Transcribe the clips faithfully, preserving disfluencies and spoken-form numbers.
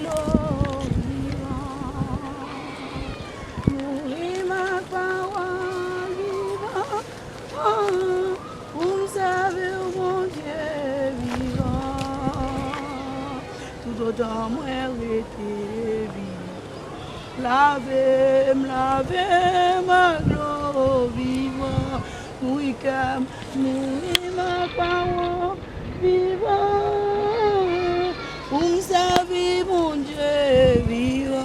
Dlo vivan, nouri m ak pawòl vivan, pou m sèvi w, Bondye vivan, toutotan mwen rete vivan. Lave m, lave m ak dlo vivan, nouri kè m, nouri m ak pawòl vivan, pou m sèvi Bondye vivan,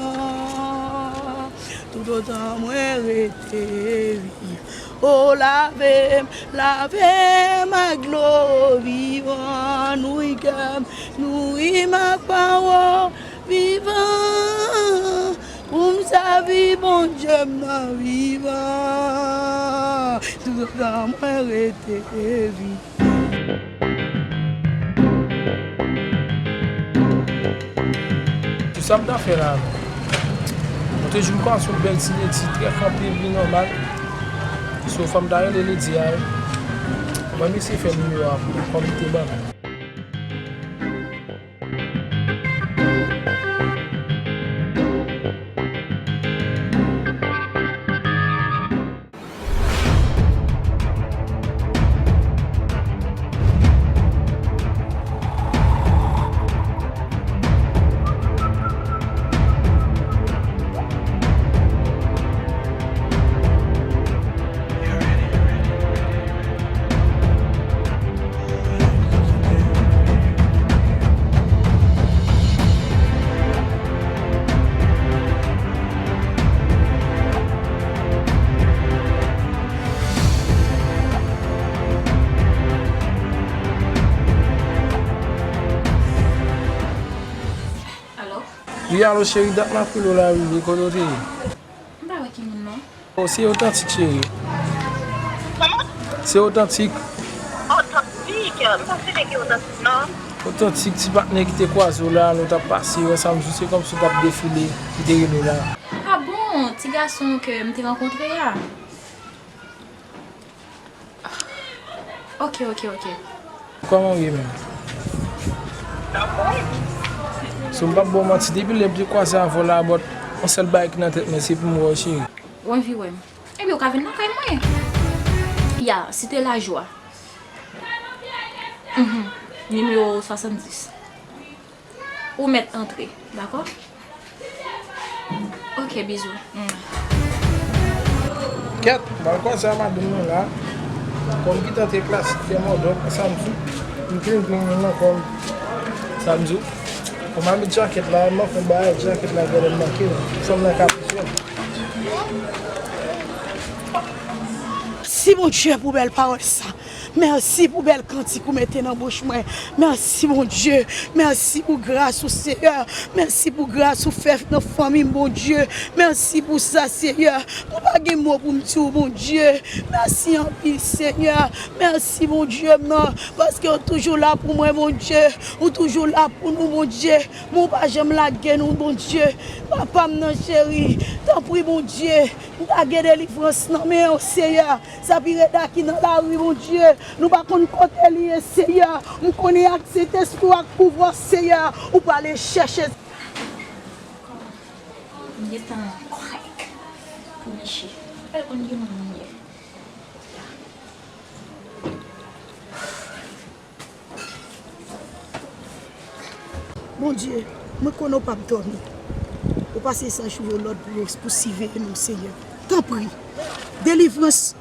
toutotan mwen rete vivan. O lave m, lave m ak dlo vivan, nouri kè m, nouri m ak pawòl vivan, pou m sèvi Bondye m nan vivan, toutotan mwen rete vivan. Tout sa m ta fè la, non. Mwen te jwenn kwa sou bèl ti Ledi, trè kanpe, byen nòmal. So, fò m ta rele Ledi a, wi. Mwen, mesye fè nimewo a pou mwen, kòm li te ban mwen. Wi, alo, cheri, dat m ap rele w la, wi, wi, kote w te ye? M pa wè ki moun, non. Oh, se Otantik, cheri. Kòman? Se Otantik. Otantik? M pa sonje ki Otantik, non. Otantik, ti patnè ki te kwaze w la, nou t ap pase, wè sa m di w, se kòmsi w t ap defile, ki te rele w la. Ah bon, ti gason ke m te rankontre a? Ok, ok, ok. Kòman w ye menm? So, m p ap ba w manti, depi lè m te kwaze avè w la, but yon sèl bagay ki nan tèt mwen, se pou m wè w, cheri. W anvi wè m? Ebyen, ou ka vin lakay mwen. Ya, Cité la Joie. Mhm. Nimewo swasanndis. Ou mèt antre, dakò? Ok, bizou. Mm. Kèt, m al kwaze a madanm nan la. Kòm ki tante klasik, fè mòdòk, sa m di. M plen plen nan kòm. Sa m di w. Kòm a met jakèt la, m ap fè bagay jakèt la, gade m manke l. Fanm nan ka pise m. Mèsi, Bondye, pou bèl pawòl sa. Mèsi pou bèl kantik ou mete nan bouch mwen. Mèsi, Bondye. Mèsi pou gras ou, Seyè. Mèsi pou gras ou fè nan fanmi m, Bondye. Mèsi pou sa, Seyè. Mwen pa gen mo pou m di w, Bondye. Mèsi anpil, Seyè. Mèsi, Bondye m nan, paske ou toujou la pou mwen, Bondye. Ou toujou la pou nou, Bondye. Men ou pa janm lage nou, Bondye. Papa m nan cheri, tanpri, Bondye, lage delivrans nan men w, Seyè. Sapireda ki nan lari, Bondye, nou pa konn kote li ye, Seyè. M konnen ak Sentespri w ak pouvwa w, Seyè, ou prale chèche. M gentan kwèk pou Michi. L konn ki moun li ye. Bondye, mwen konnen w p ap dòmi. Ou pase sa jou e lòd pou yo, pou siveye nou, Seyè. Tanpri, delivrans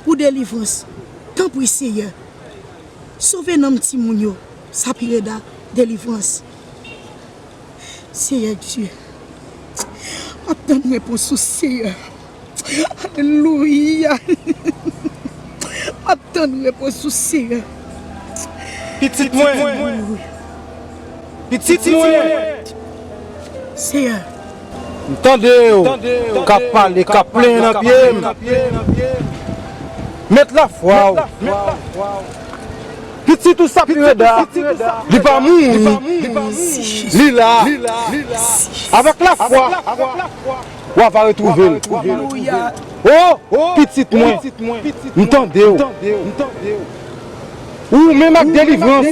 pou delivrans. Tanpri, Seyè, sove nanm timoun yo. Sapireda, delivrans. Seyè Dye, m ap tann repons ou, Seyè. Alelouya. M ap tann repons ou, Seyè. Pitit mwen. Pitit mwen. Seyè. M tande yo k ap pale, k ap plenyen nan pye m. Met lafwa w. Pitit ou Sapireda, li pa mouri. Li la. Avèk lafwa, w a va retwouve l. O, pitit mwen, m tande w. Ou menm ak delivrans,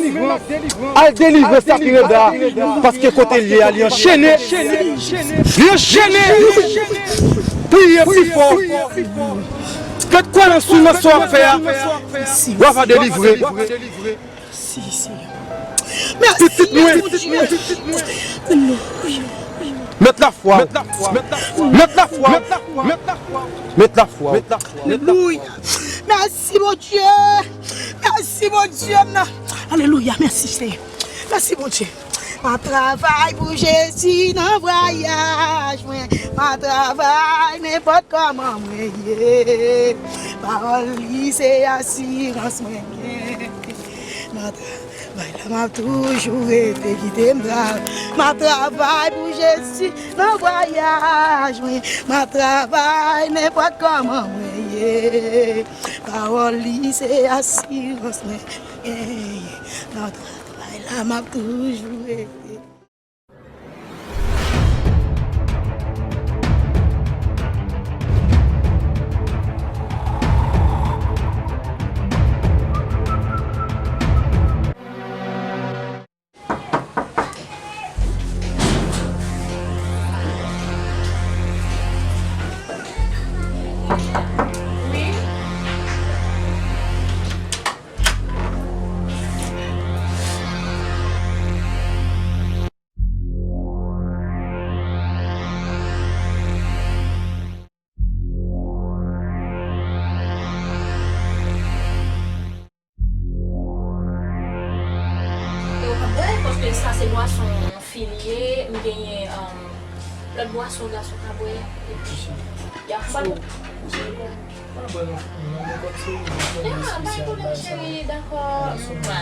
al delivre Sapireda, paske kote l ye a, li anchene. Li anchene. Priye pi fò. Mete kwè nan sou nan sa w ap fè a. W ap delivre. Pitit mwen. Met lafwa. Met lafwa. Met lafwa. Alelouya. Mèsi, Bondye. Mèsi, Bondye m nan. Alelouya. Mèsi, Senyè. Mèsi, Bondye. M ap travay pou Jezi nan vwayaj mwen. M ap travay nenpòt kòman mwen ye. Pawòl li se asirans mwen gen. Nan travay la, m ap toujou rete, kite m travay. M ap travay pou Jezi nan vwayaj mwen. M ap travay nenpòt kòman mwen ye. Pawòl li se asirans mwen. Nan travay la, m ap toujou rete. Yo pa bwè, paske sa se bwason fi li ye, m genyen, um, lòt bwason gason ka bwè. Ya, ba nou. Ya, bay konnen, cheri, dakò. Mwa.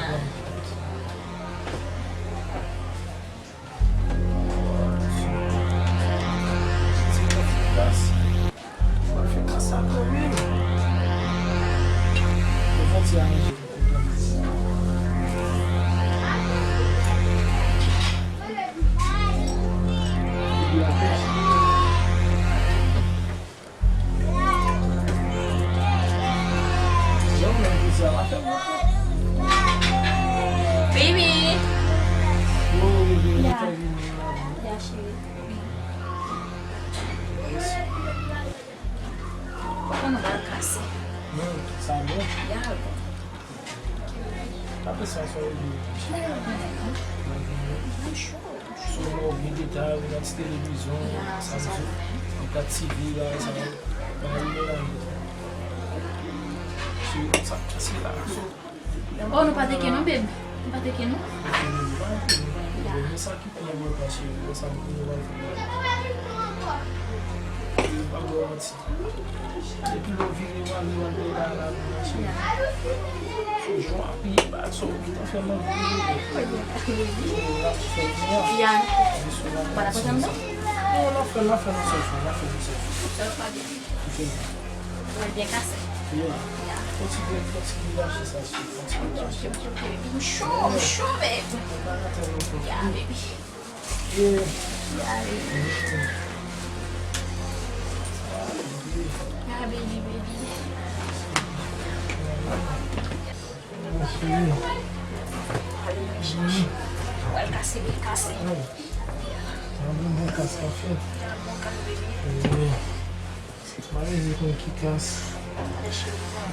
Baby. Ya. Ya, cheri. Kòman ba l kase? Non, sa bon. Ya, bon. Apre sa, sa yo di. Mwen cho. So, nou gen detay, nou gad ti televizyon, sa di, nou gad T V, bagay sa yo. Bagay yo la. So, sa, sa se la. So, oh, nou pa teke non, babe. Nou pa teke non. Ok, nou pa teke non, babe. Men sa ki pi enpòtan, cheri, men sa nou pral fè. Nou pa dwe manti. Depi lè w vire w ale, w al peye bagay la, nou mache. Sou jan w apiye ba, sa w gentan fè m anvi vire. Sou l ap fè byen. Sou l ap fè byen. Non, n ap fè, n ap fè yon sèl fwa, n ap fè yon sèl fwa. Sèl fwa byen. Ok. Mwen byen kase. Yeah. Kontinye, kontinye lache sa, cheri, kontinye lache. Ok, ok, ok. M cho, m cho, babe. Mwen pa nan tèt mwen. Yeah, baby. Yeah, baby. Yeah, baby, baby. Pral kase, byen kase. Mwen bon kas kafe. Mwen bon kas, baby. Mwen rete konn ki kas. Ale, cheri, bon.